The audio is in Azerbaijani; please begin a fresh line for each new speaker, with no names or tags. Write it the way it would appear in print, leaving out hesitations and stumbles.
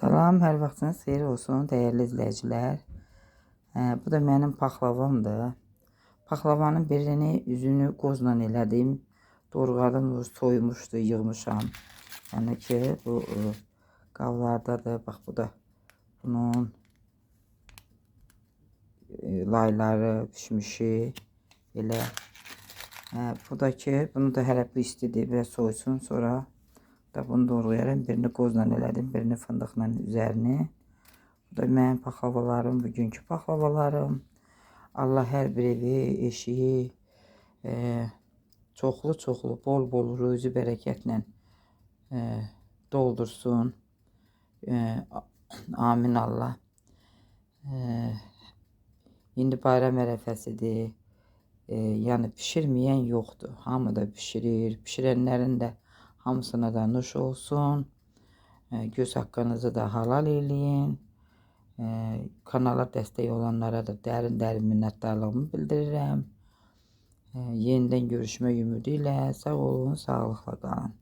Salam, hər vaxtınız xeyir olsun, dəyərli izləyicilər. Bu da mənim paxlavamdır. Paxlavanın birini üzünü qozla elədim. Doğradım, soymuşdu, yığmışam. Yəni ki, bu qavlardadır. Bax, bu da bunun layları, pişmişi, belə. Bu da ki, bunu da hələ bu istidir, biraz soysun, sonra da bunu doğrayaram. Birini qozla elədim, birini fındıqla üzərini. Bu da mənim paxlavalarım, bugünkü paxlavalarım. Allah hər bir evi, eşiyi çoxlu-çoxlu, bol-bol ruzi bərəkətlə doldursun. Amin Allah. İndi bayram ərəfəsidir. Yəni bişirməyən yoxdur. Hamı da bişirir. Bişirənlərin də hamısına da nuş olsun. Göz haqqınızı da halal eləyin. Kanala dəstək olanlara da dərin-dərin minnətdarlığımı bildirirəm. Yenidən görüşmək ümidi ilə sağ olun, sağlıqla qalın.